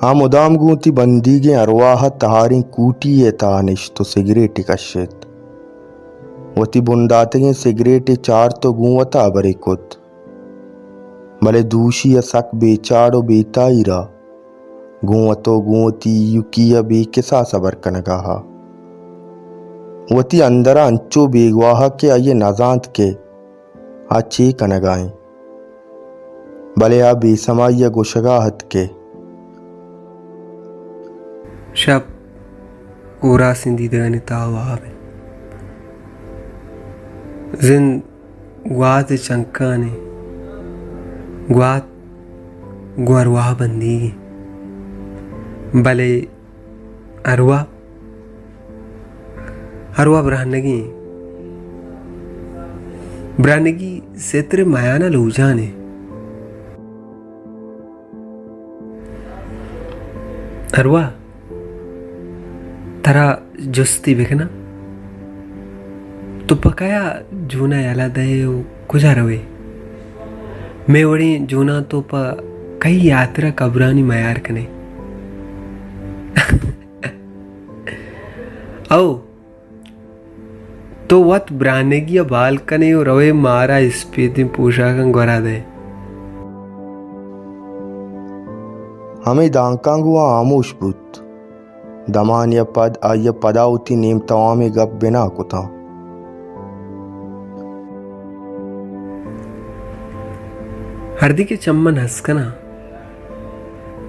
آ مدام گوں وتی بندیگیں ارواہ ءَ تہاریں کوٹی ءِ تہا نشت ءُ سگریٹے کشت۔ وتی بنداتگیں سگریٹے چارت ءُ گوں وتا ہبرے کت۔ بلے دوشی ءَ سک بے چاڑ ءُ بے تاہیر ءَ گوں وت ءُ گوں وتی ایوکی ءَ بے کساس ہبر کنگا ات۔ وتی اندر ءَ انچو بیگواہ کہ آئی ءَ نزانت کہ آ چے کنگا انت، بلے آ بے سمائی ءَ گوشگا ات کہ شپ ہوراسیں دیدگانی تہا واب انت۔ زند گوات ءِ چنکانے، گوات گوں ارواہ بندیگ انت، بلے ارواہ، ارواہ برہنگی انت۔ برہنگی ستر میان ءَ لوجان انت۔ ارواہ، ترا جستے بکناں، تو پہ کیا جون ءَ یلہ دئے ءُ کجا روئے؟ مئے وڑیں جوناں تو پہ کئی ہاترا قبرانی میار کنئے؟ او، تو وت برانگی ءَ بال کنئے ءُ روئے مارا اسپیتیں پوشاکاں گورا دئے۔ ہمے دانکاں گوں آ ہاموش بوت۔ دمانے ءَ پد آئی ءَ پدا وتی نیم توامیں گپ بنا کتاں۔ ہردی کہ چمن ہس کناں،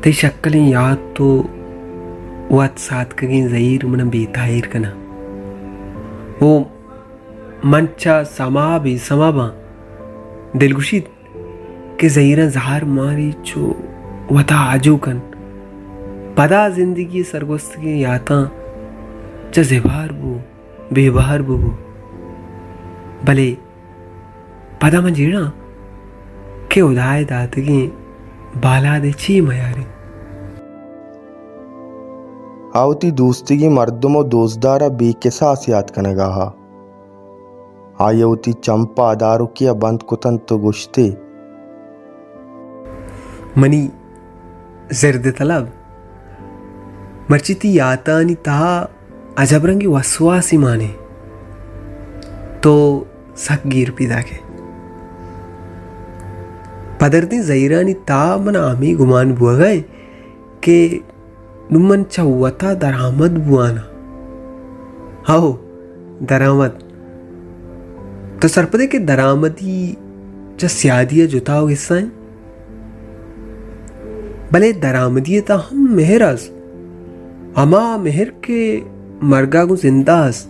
تئی شکلیں یات ءُ وت ساتکگیں زہیر من ءَ بے تاہیر کناں۔ او من چہ سما بے سما باں۔ دل گوشیت کہ زہیراں زہر ماری چو وتا آجو کن۔ پدا زندگی ءِ سرگوستگیں یاتاں چہ زبہر بو، بے بہر ببو۔ بلے پدا من جیڑاں کہ ہدا ءِ داتگیں بالاد ءَ چی میاریں۔ آ وتی دوستیگیں مردم ءُ دوستدار ءَ بے کساس یات کنگا ات۔ آئی ءَ وتی چم پہ ادارکے ءَ بند کتنت ءُ گوشت ئے، منی زرد طلب، مرچی تئی یاتانی تہا عجب رنگیں وسواسے مان انت۔ تو سک گیر پیداک ئے۔ پدردیں زہیرانی تہا من ءَ ہمے گمان بوہگا انت کہ نوں من چہ وتا درآمد بواناں۔ ہئو، درآمد۔ تو سرپد ئے کہ درآمدی چہ سیادی ءَ جتا ءُ گسا انت؟ بلے درآمدی ءِ تہا ہم مہر است، ہما مہر کہ مرگ ءَ گوں زند ءَ است۔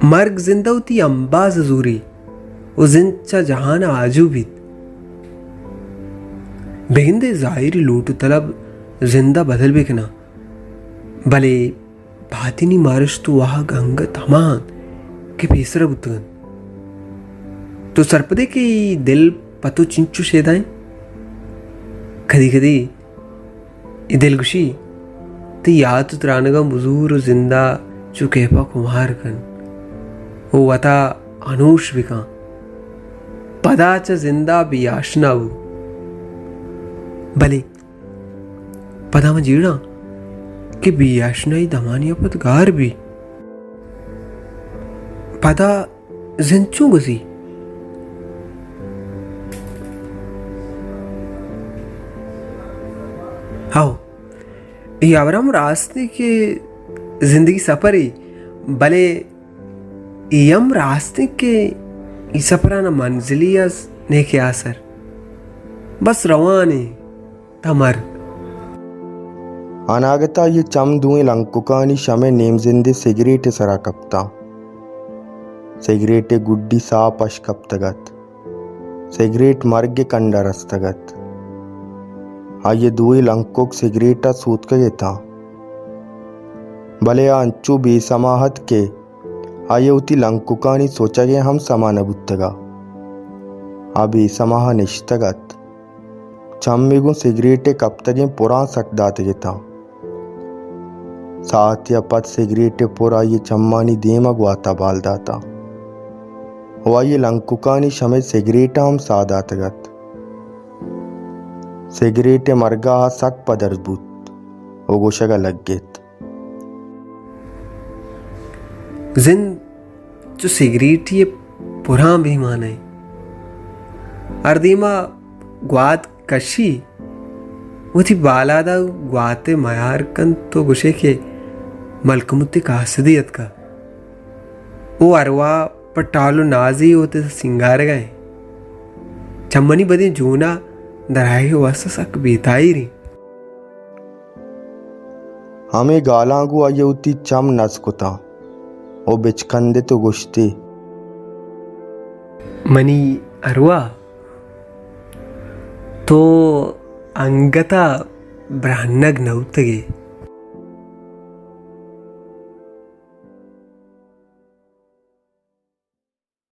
مرگ زند ءَ وتی امباز ءَ زوری ءُ زند چہ جہان ءَ آجو بیت۔ بگندے زاہری لوٹ ءُ طلب زند ءَ بدل بکناں، بلے باطنی مارشت ءُ واہگ انگت ہما انت کہ پیسرا بوتگ انت۔ تو سرپد ئے کہ اے دل پہ تو چنچو شیدا انت؟ کدی کدی اے دلگوشی تئی یات ءُ ترانگاں بزور ءُ زند ءَ چو کیپ ءَ کمار کن ءُ وتا انوش بکن۔ پدا چہ زند ءَ بے آشنا بو۔ بلے پدا من جیڑاں کہ بے آشنائی دمانے ءَ پد گار بی۔ پدا زند چون گوزی؟ ہئو، اے ہبر ہم راست انت کہ زندگی سپرے، بلے اے ہم راست انت کہ اے سپر ءَ نہ منزلے است، نہ کہ آسر۔ بس روان ایں۔ تاں مرگ۔ اناگت ءَ آئی ءِ چم دوئیں لنککانی شمئے نیم زندیں سگریٹ ءِ سرا کپتاں۔ سگریٹ ءِ گڈی ساہ پش کپتگ ات۔ سگریٹ مرگ ءِ کنڈ ءَ رستگ ات۔ آئی ءِ دوئیں لنکک سگریٹ ءَ سوتکگ اتاں۔ بلے آ انچو بے سما ات کہ آئی ءَ وتی لنککانی سچگ ءَ ہم سما نہ بوتگ ات۔ آ بے سما ءَ نشتگ ات۔ چم ءَ گوں سگریٹ ءِ کپتگیں پراں سٹ داتگ اتاں۔ ساعتے ءَ پد سگریٹ ءِ پر آئی ءِ چمانی دیم ءَ گوات ءَ بال داتاں ءُ آئی ءِ لنککانی شمئے سگریٹ ءَ ہم ساہ داتگ ات۔ سگریٹ ءِ مرگ ءَ سک پدرد بوت ءُ گوشگ ءَ لگت۔ زند چو سگریٹی ءِ پراں بے مانا اِنت۔ ہر دیم ءَ گوات کشی، وتی بالاد ءَ گوات ءِ میار کنت ءُ گوشے کہ ملکموت ءِ کاسدی اتکگ ءُ ارواہ پہ ٹال ءُ نازی وت ءَ سینگارگ ءَ اِنت۔ چہ منی بدیں جون ءَ درآیگ ءِ واستہ سک بے تاہیر اِنت۔ ہمے گالاں گوں آئی ءَ وتی چم نز کتاں ءُ بچکندت ءُ گوشتی، منی ارواہ، تو انگت ءَ برہنگ نہ بوتگ ئے۔